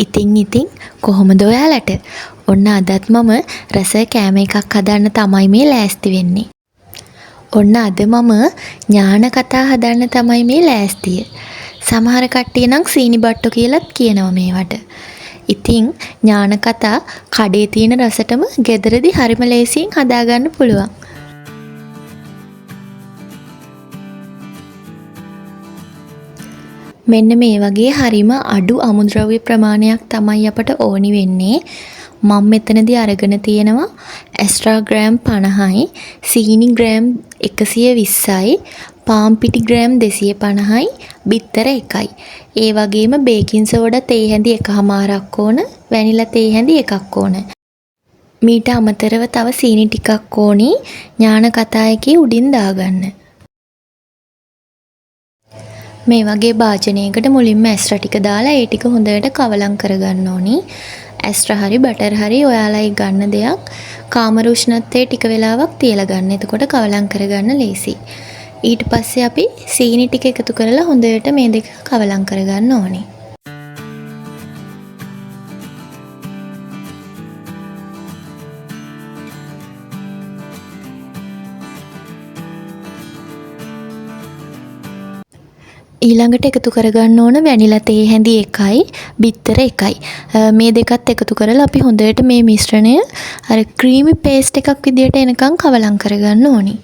ඉතින් ඉතින් කොහොමද ඔයාලට? ඔන්න අදත් මම රස කෑම එකක් හදන්න තමයි මේ ලෑස්ති වෙන්නේ. ඔන්න අද මම ඥාන කතා හදන්න තමයි මේ ලෑස්තිය. සමහර කට්ටිය නම් සීනි බට්ටෝ කියලත් කියනවා මේවට. ඉතින් ඥාන කතා කඩේ තියෙන රසටම ගෙදරදි හරිම ලේසියෙන් හදාගන්න පුළුවන්. මෙන්න මේ වගේ හරිම අඩු අමුද්‍රව්‍ය ප්‍රමාණයක් තමයි අපට ඕනි වෙන්නේ. මම මෙතනදී අරගෙන තියෙනවා ඇස්ට්‍රා ග්‍රෑම් 50යි, සීනි ග්‍රෑම් 120යි, පාන් පිටි ග්‍රෑම් 250යි, බිත්තර 1යි. ඒ වගේම බේකින් සෝඩා තේ හැඳි එකහමාරක් ඕන, වැනිලා තේ හැඳි එකක් ඕන. මීට අමතරව තව සීනි ටිකක් ඕනි ඥාන කතා එකේ උඩින් දාගන්න. මේ වගේ භාජනයකට මුලින්ම ඇස්ට්‍රා ටික දාලා ඒ ටික හොඳට කවලම් කරගන්න ඕනි. ඇස්ට්‍රා හරි බටර් හරි ඔයාලා ඒ ගන්න දෙයක් කාමර උෂ්ණත්වයේ ටික වෙලාවක් තියලා ගන්න. එතකොට කවලම් කරගන්න ලේසි. ඊට පස්සේ අපි සීනි ටික එකතු කරලා හොඳට මේ දෙක කවලම් කරගන්න ඕනි. ඊළඟට එකතු කරගන්න ඕන වැනිලා තේ හැඳි 1යි බිත්තර 1යි. මේ දෙකත් එකතු කරලා අපි හොඳට මේ මිශ්‍රණය අර ක්‍රීමි පේස්ට් එකක් විදියට එනකන් කවලම් කරගන්න ඕනි.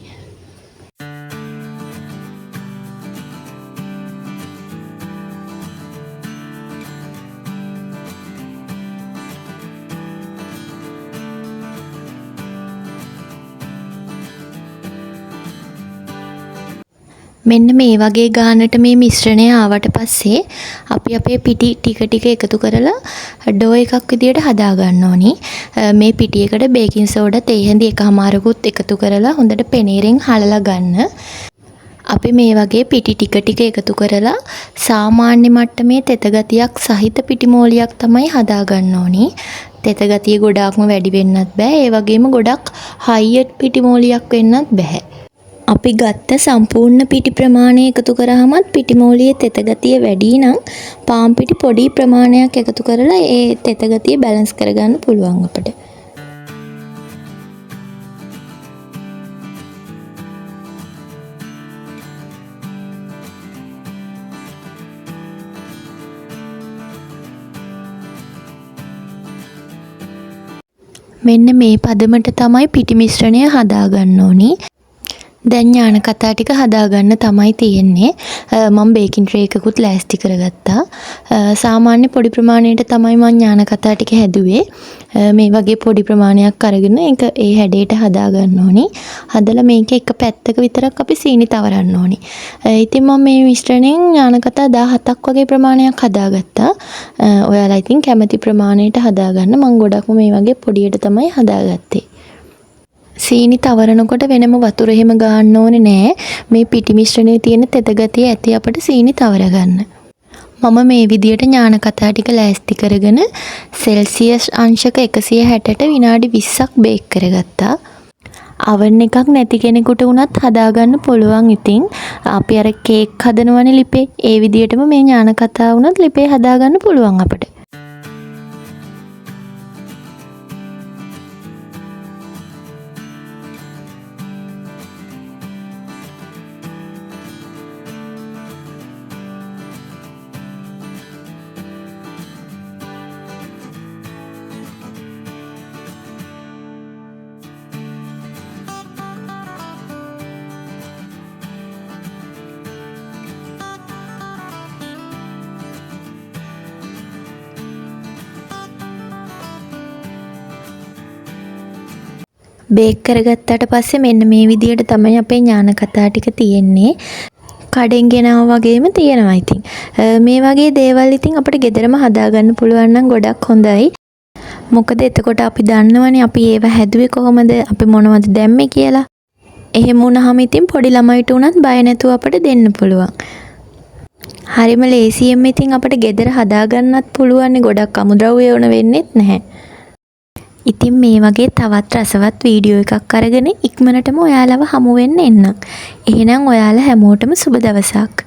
මෙන්න මේ වගේ ගානට මේ මිශ්‍රණය ආවට පස්සේ අපි අපේ පිටි ටික ටික එකතු කරලා ඩෝ එකක් විදියට හදා ගන්න ඕනි. මේ පිටි එකට බේකින් සෝඩා තේ හැඳි එකහමාරකුත් එකතු කරලා හොඳට පෙනීරෙන් හලලා ගන්න. අපි මේ වගේ පිටි ටික ටික එකතු කරලා සාමාන්‍ය මට්ටමේ තෙත ගතියක් සහිත පිටි මෝලියක් තමයි හදා ගන්න ඕනි. තෙත ගතිය ගොඩාක්ම වැඩි වෙන්නත් බෑ. ඒ වගේම ගොඩක් හයියට පිටි මෝලියක් වෙන්නත් බෑ. අපි ගත්ත සම්පූර්ණ පිටි ප්‍රමාණය එකතු කරාමත් පිටි මෝලියේ තෙත ගතිය වැඩි නම් පාන් පිටි පොඩි ප්‍රමාණයක් එකතු කරලා ඒ තෙත ගතිය බැලන්ස් කරගන්න පුළුවන් අපිට. මෙන්න මේ පදමට තමයි පිටි මිශ්‍රණය හදාගන්න ඕනි. දැන් ඥාන කතා ටික හදාගන්න තමයි තියෙන්නේ. මම බේකින් ට්‍රේ එකකුත් ලෑස්ති කරගත්තා. සාමාන්‍ය පොඩි ප්‍රමාණයට තමයි මං ඥාන කතා ටික හැදුවේ. මේ වගේ පොඩි ප්‍රමාණයක් අරගෙන ඒක ඒ හැඩයට හදාගන්න ඕනි. හදලා මේක එක පැත්තක විතරක් අපි සීනි තවරන්න ඕනි. ඉතින් මම මේ මිශ්‍රණයෙන් ඥාන කතා 17ක් වගේ ප්‍රමාණයක් හදාගත්තා. ඔයාලා ඉතින් කැමති ප්‍රමාණයට හදාගන්න. මං ගොඩක්ම මේ වගේ පොඩියට තමයි හදාගත්තේ. සීනි තවරනකොට වෙනම වතුර එහෙම ගාන්න ඕනේ නෑ. මේ පිටි මිශ්‍රණයේ තියෙන තෙත ගතිය ඇති අපට සීනි තවර ගන්න. මම මේ විදියට ඥාන කතා ටික ලෑස්ති කරගෙන සෙල්සියස් අංශක 160ට විනාඩි 20ක් බේක් කරගත්තා. අවන් එකක් නැති කෙනෙකුට වුණත් හදාගන්න පුළුවන්. ඉතින් අපි අර කේක් හදනවනේ ලිපේ. ඒ විදියටම මේ ඥාන කතා වුණත් ලිපේ හදාගන්න පුළුවන් අපට. බේක් කරගත්තට පස්සේ මෙන්න මේ විදියට තමයි අපේ ඥාන කතා ටික තියෙන්නේ. කඩෙන් ගෙනාවා වගේම තියෙනවා ඉතින්. මේ වගේ දේවල් ඉතින් අපිට ගෙදරම හදාගන්න පුළුවන් නම් ගොඩක් හොඳයි. මොකද එතකොට අපි දන්නවනේ අපි ඒව හැදුවේ කොහොමද, අපි මොනවද දැම්මේ කියලා. එහෙම වුණාම ඉතින් පොඩි ළමයිට වුණත් බය නැතුව අපිට දෙන්න පුළුවන්. හරිම ලේසියෙන්ම ඉතින් අපිට ගෙදර හදාගන්නත් පුළුවන්. ගොඩක් අමුද්‍රව්‍ය ඕන වෙන්නෙත් නැහැ. ඉතින් මේ වගේ තවත් රසවත් වීඩියෝ එකක් අරගෙන ඉක්මනටම ඔයාලව හමු වෙන්න එන්නම්. එහෙනම් ඔයාලා හැමෝටම සුබ දවසක්.